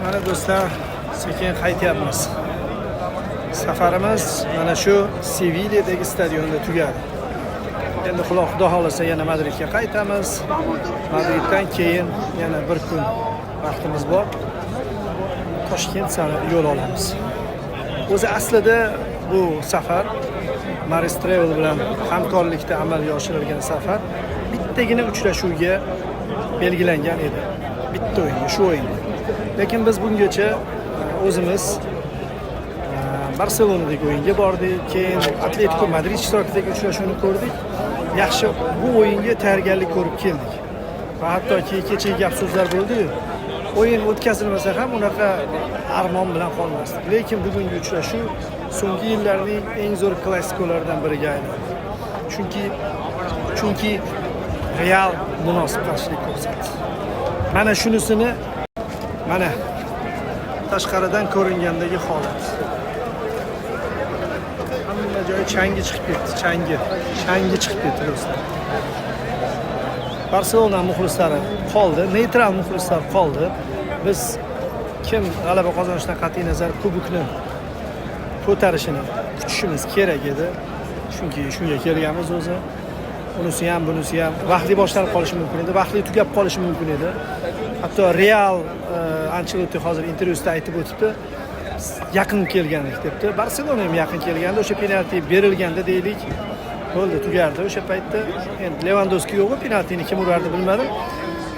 Mana, do'stlar, sekin qaytyapmiz. Safarimiz mana shu Sevilyadagi stadionda tugadi. Endi xudo xohlasa, yana Madridga qaytamiz. Madriddan keyin yana bir kun vaqtimiz bor. Toshkent sari yo'l olamiz. O'zi aslida bu safar, Maris Travel bilan hamkorlikda amalga oshirilgan safar bittagina uchrashuvga belgilangan edi. Bitta o'yinga, shu o'yinga. Lekin biz bungacha o'zimiz Barselonadagi o'yinga bordik, keyin Atletiko Madrid ishtirokidagi uchrashuvni ko'rdik. Yaxshi, bu o'yinga tayyorgarlik ko'rib keldik. Va hattoki kechagi gap so'zlar bo'ldi-yu, o'yin o'tkazilmasa ham unaqa armon bilan qolmasdik. Lekin bugungi uchrashuv so'nggi yillarning eng zo'r klassikolaridan biriga aylandi. Chunki Real munosib qarshilik ko'rsatdi. Mana shunisini, mana tashqaridan ko'ringandagi holat. Hamma joyi changi chiqib ketdi, changi. Changi chiqib ketdi, do'stlar. Barselona muxlislari qoldi, neytral muxlislar qoldi. Biz kim g'alaba qozonishidan qat'iy nazar kubokni ko'tarishini kutishimiz kerak edi. Chunki shunga kelganmiz o'zi. Unisi ham, bunisi ham vaqtli boshlanib qolishi mumkin edi, vaqtli tugab qolishi mumkin edi. Hatto Real Ancelotti hozir intervyusida aytib o'tibdi, yaqin kelgandik debdi. Barselona ham yaqin kelganda, o'sha penalti berilganda deylik, bo'ldi, tugardi o'sha paytda. Endi Levandovski yo'q, penaltini kim urardi, bilmadim.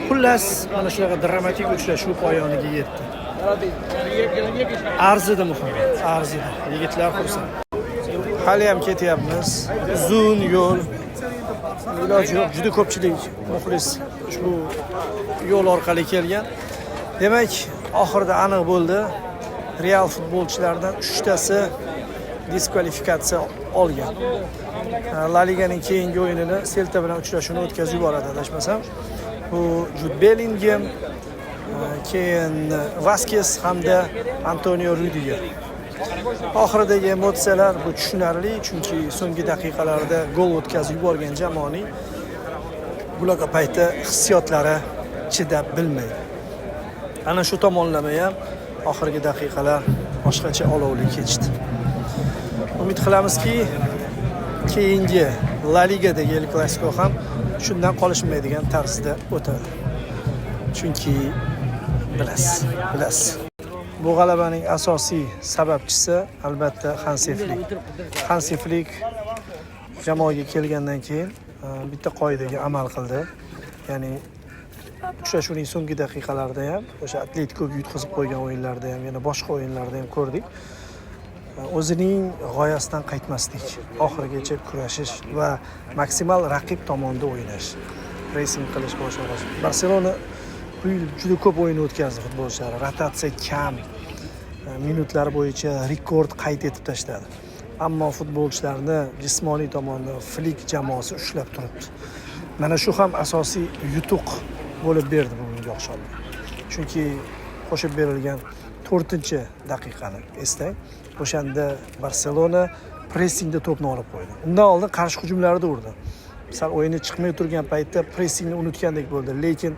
Xullas, mana shunaqa dramatik uchrashuv poyoniga yetdi. Arzidi, muhimi, arzidi. Yigitlar xursand. Hali ham ketyapmiz. Uzun yo'l. Iloji yo'q, juda ko'pchilik muxlis ushbu yo'l orqali kelgan. Demak, oxirida aniq bo'ldi. Real futbolchilaridan uchtasi diskvalifikatsiya olgan. La Liganing keyingi o'yinini, Selta bilan uchrashuvni o'tkazib yuboradi, adashmasam. Bu Jud Bellingem, keyin Vaskes hamda Antonio Rudiger. Oxiridagi emotsiyalar bu tushunarli, chunki so'nggi daqiqalarda gol o'tkazib yuborgan jamoaning bunaqa paytda hissiyotlari chidab bilmaydi. Ana shu tomonlama ham oxirgi daqiqalar boshqacha olovli kechdi. Umid qilamizki, keyingi La Ligadagi El Clasico ham shundan qolishmaydigan tarzda o'tadi. Chunki bilasiz, bilasiz. Bu g'alabaning asosiy sababchisi, albatta, Hansi Flik. Hansi Flik jamoaga kelgandan keyin bitta qoidaga amal qildi. Ya'ni uchrashuvning so'nggi daqiqalarida ham, o'sha Atletikoga yutqizib qo'ygan o'yinlarda ham, yana boshqa o'yinlarda ham ko'rdik. O'zining g'oyasidan qaytmaslik, oxirigacha kurashish va maksimal raqib tomonda o'ynash, pressing qilish, boshqa boshqa. Barselona bu yil juda ko'p o'yin o'tkazdi futbolchilar. Rotatsiya kam. Minutlar bo'yicha rekord qayd etib tashladi. Ammo futbolchilarni jismoniy tomondan Flik jamoasi ushlab turibdi. Mana shu ham asosiy yutuq bo'lib berdi bugungi oqshomda. Chunki qo'shib berilgan to'rtinchi daqiqani eslang. O'shanda Barselona pressingda to'pni olib qo'ydi. Undan oldin qarshi hujumlarda urdi. Sal o'yini chiqmay turgan paytda pressingni unutgandek bo'ldi, lekin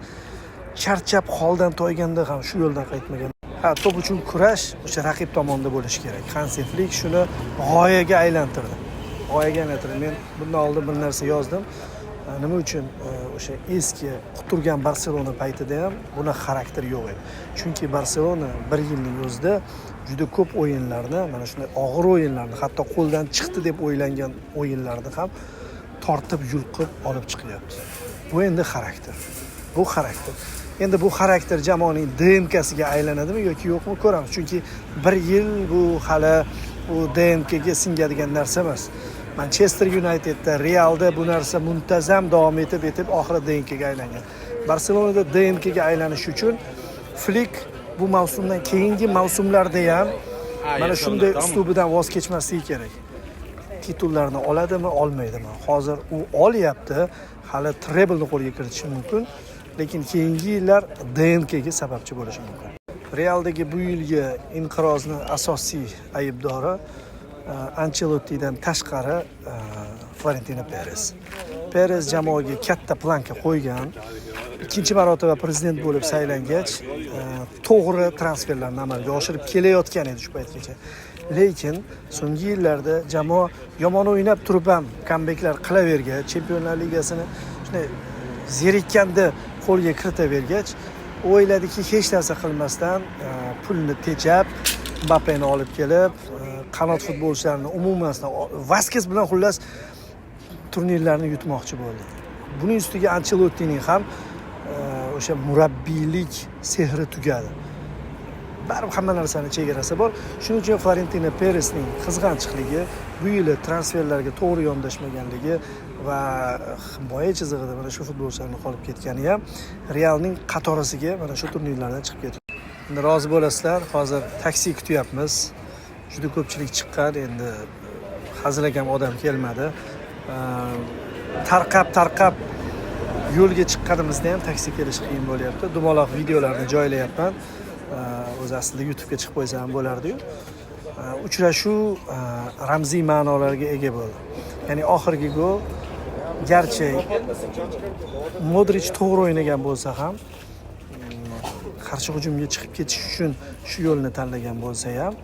charchab holdan toyganda ham shu yo'ldan qaytmagan. Ha, to'p uchun kurash o'sha raqib tomonda bo'lishi kerak. Hansi Flik shuni g'oyaga aylantirdi. G'oyaga aylantirdi. Men bundan oldin bir narsa yozdim. Nima uchun o'sha eski quturgan Barselona paytida ham bunaqa xarakter yo'q edi? Chunki Barselona bir yilning o'zida juda ko'p o'yinlarni, mana shunday og'ir o'yinlarni, hatto qo'ldan chiqdi deb o'ylangan o'yinlarni ham tortib, yulqib olib chiqyapti. Bu endi xarakter. Bu xarakter. Endi bu xarakter jamoaning DNKsiga aylanadimi yoki yo'qmi, ko'ramiz. Chunki bir yil bu hali u DNKga singadigan narsa emas. Manchester Unitedda, Realda bu narsa muntazam davom etib etib oxiri DNKga aylangan. Barselonada DNKga aylanish uchun Flik bu mavsumdan keyingi mavsumlarda ham mana shunday uslubidan voz kechmasligi kerak. Titullarni oladimi, olmaydimi? Hozir u olyapti, hali treblni qo'lga kiritishi mumkin, lekin keyingi yillar DNKga sababchi bo'lishi mumkin. Realdagi bu yilgi inqirozni asosiy aybdori Anchelottidan tashqari Florentino Perez. Perez jamoaga katta планка qo'ygan. Ikkinchi marotaba prezident bo'lib saylangach, to'g'ri transferlarni amalga oshirib kelayotgan edi shu paytgacha. Lekin so'nggi yillarda jamoa yomon o'ynab turib ham kambeklar qilavergach, Chempionlar Ligasini shunday zerikkanda qo'lga kiritavergach, o'yladiki, hech narsa qilmasdan pulni tejab, Mbappeni olib kelib, qanot futbolchilarini umuman Vaskes bilan, xullas, turnirlarni yutmoqchi bo'ldi. Buning ustiga Anchelottining ham o'sha murabbiylik sehri tugadi. Baribir hamma narsani chegarasi bor. Shuning uchun Florentino Peresning qizg'anchiqligi, bu yili transferlarga to'g'ri yondashmaganligi va himoya chizig'ida mana shu futbolchilarni qolib ketgani ham Realning qatorasiga mana shu turnirlardan chiqib ketdi. Endi rozi bo'lasizlar, hozir taksi kutyapmiz. Juda ko'pchilik chiqqan, endi hazilakam odam kelmadi. Tarqab tarqab yo'lga chiqqanimizda ham taksi kelishi qiyin bo'lyapti. Dumaloq videolarni joylayapman. O'zi aslida YouTube'ga chiqib qo'ysa ham bo'lardi-yu. Uchrashuv ramziy ma'nolarga ega bo'ldi. Ya'ni oxirgi gol, garchi Modrich to'g'ri o'ynagan bo'lsa ham, qarshi hujumga chiqib ketish uchun shu yo'lni tanlagan bo'lsa ham,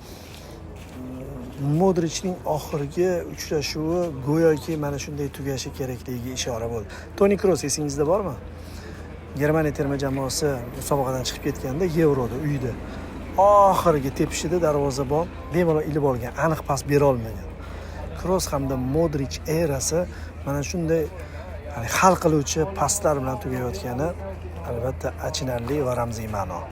Modrichning oxirgi uchrashuvi go'yoki mana shunday tugashi kerakligiga ishora bo'ldi. Toni Kroos esingizda bormi? Germaniya terma jamoasi musobaqadan chiqib ketganda Yevroda uyda oxirgi tepishida darvozabon bemalol ilib olgan, aniq pas bera olmagan. Kroos hamda Modrich erasi mana shunday hal qiluvchi paslar bilan tugayotgani albatta achinarli va ramziy ma'no.